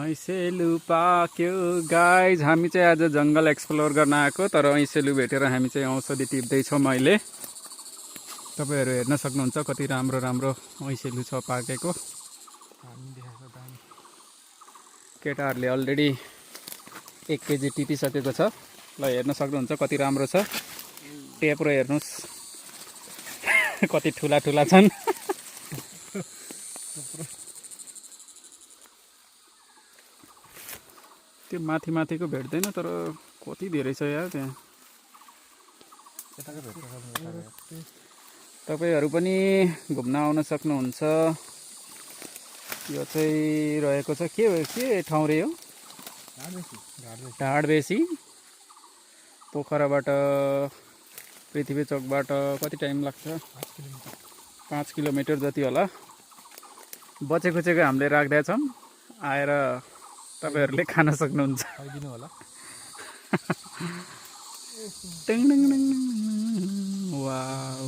ऐसेलु पाक्यो गाइज। हामी चाहिँ आज जङ्गल एक्सप्लोर गर्न आएको, तर ऐसेलु भेटेर हामी चाहिँ औषधि टिप्दैछौँ अहिले। तपाईँहरू हेर्न सक्नुहुन्छ कति राम्रो राम्रो ऐसेलु छ पाकेको। केटाहरूले अलरेडी 1 केजी टिपिसकेको छ। ल हेर्न सक्नुहुन्छ कति राम्रो छ। टेप्रो हेर्नुहोस् कति ठुला ठुला छन्। त्यो माथि माथिको भेट्दैन, तर कति धेरै छ यार त्यहाँ। तपाईँहरू पनि घुम्न आउन सक्नुहुन्छ। यो चाहिँ रहेको छ के ठाउँ रे हो? ढाडबेसी। पोखराबाट पृथ्वी चोकबाट कति टाइम लाग्छ? 5 किलोमिटर जति होला। बचेको चाहिँ हामीले राख्दैछौँ, आएर तपाईहरुले खान सक्नुहुन्छ। खाइदिनु होला। वाउ।